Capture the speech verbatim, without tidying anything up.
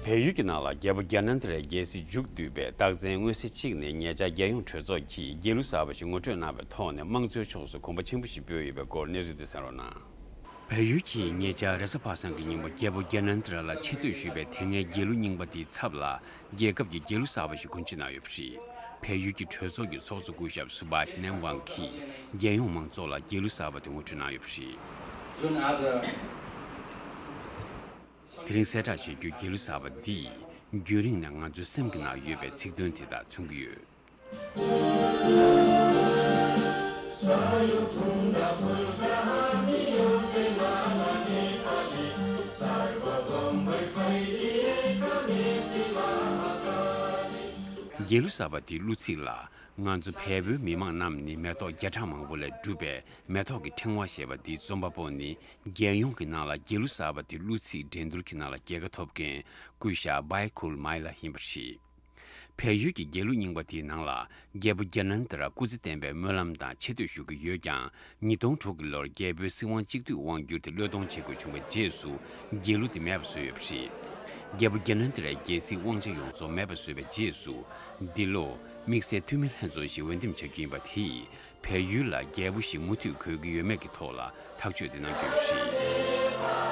བལ་ཡུལ་གྱི་ནང་ལ་རྒྱལ་པོ་རྒྱ་ནན་དར་རྒྱལ་སྲིད་མཇུག་བསྡུས་པའི་རྟགས་མཚན་མངོན་གསལ་གཅིག་ནི་ཉེ་ཆར་རྒྱལ་ཡོངས་གྲོས་ཚོགས་ཀྱིས་རྒྱལ་གླུ་གསར་པ་ཞིག་ངོ་སྤྲོད་གནང་བའི་ཐོག་ནས་དམངས་གཙོའི་ཕྱོགས་སུ་གོམ་པ་ཆེན་པོ་ཞིག་སྤོས་ཡོད་པའི་སྐོར་གནས་ཚུལ་འདི་གསན་རོགས་གནང་། བལ་ཡུལ་གྱིས་ཉེ་ཆར་རེས་གཟའ་པ་སངས་ཀྱི་ཉིན་མོ་རྒྱལ་པོ་རྒྱ་ནན་དར་ལ་ཆེ་བསྟོད་ཞུས་པའི་དེ་སྔའི་རྒྱལ་གླུ་རྙིང་པ་དེའི་ཚབ་ལ་རྒྱལ་ཁབ་ཀྱི་རྒྱལ་གླུ་གསར་པ་ཞིག་སྒོ་འབྱེད་གནང་ཡོད་པ་རེད། བལ་ཡུལ་གྱི་གྲོས་ཚོགས་ཀྱི་ཚོགས་གཙོ་སྐུ་ཞབས་སུ་བྷཱཤ་ནེམ་ཝང་གིས་རྒྱལ་ཡོངས་མང་ཚོགས་ལ་རྒྱལ་གླུ་གསར་པ་དེ་ངོ་སྤྲོད་གནང་ཡོད་པ་རེད། དེ་རིང་གསལ་བསྒྲགས་བྱེད་རྒྱུའི་རྒྱལ་གླུ་གསར་པ་འདིས་རྒྱུན་རིང་ནས་ང་ཚོའི་སེམས་ཀྱི་ནང་ཡོད་པའི་ཚིག་དོན་དེ་དག་མཚོན་གྱི་ཡོད། རྒྱལ་གླུ་གསར་པ་དེའི་གླུ་ཚིག་ལ། ང་ཚོ་བལ་པོའི་མི་མང་རྣམས་ནི་མེ་ཏོག་བརྒྱ་ཕྲག་མང་པོ་ལས་གྲུབ་པའི་མེ་ཏོག་གི་ཕྲེང་བ་ཞེས་པ་འདིའི་རྩོམ་པ་པོ་ནི། རྒྱལ་ཡོངས་ཀྱི་ནང་ལ་རྒྱལ་གླུ་གསར་པ་དེ་གླུ་ཚིག་འགྲན་བསྡུར་གྱི་ནང་ལ་རྒྱལ་ཁ་ཐོབ་མཁན་སྐུ་ཞབས་བྷའི་ཁུལ་མའི་ལགས་ཡིན་པ་རེད། བལ་ཡུལ་གྱི་རྒྱལ་གླུ་རྙིང་པ་དེའི་ནང་ལ་རྒྱལ་པོ་རྒྱ་ནན་དར་སྐུ་ཚེ་བརྟན་པའི་སྨོན་ལམ་དང་ཆེ་བསྟོད་ཞུ་གི་ཡོད་ཀྱང་། ཉིས་སྟོང་དྲུག་གི་ལོར་རྒྱལ་པོའི་སྲིད་དབང་གཅིག་སྡུད་དབང་བསྒྱུར་དེ་བློས་གཏོང་བྱེད་དགོས་བྱུང་བའི་རྗེས་སུ་རྒྱལ་གླུ་དེ་མེད་པ་བཟོས་ཡོད་པ་རེད། རྒྱལ་པོ་རྒྱ་ནན་དར་རྒྱལ་སྲིད་དབང་ཆ་ཡོངས་རྫོགས་མེད་པ་བཟོས་པའི་རྗེས་སུ། འདི་ལོ་དམིགས་བསལ་འཐུས་མི་ལྷན་ཚོགས་ཤིག་འོས་འདེམས་བྱ་རྒྱུ་ཡིན་པ་དེས། བལ་ཡུལ་ལ་རྒྱལ་པོ་ཞིག་མུ་མཐུད་དགོས་ཀྱི་ཡོད་མེད་ཀྱི་ཐོག་ལ་ཐག་གཅོད་དེ་གནང་རྒྱུ་ཡིན་པ་རེད།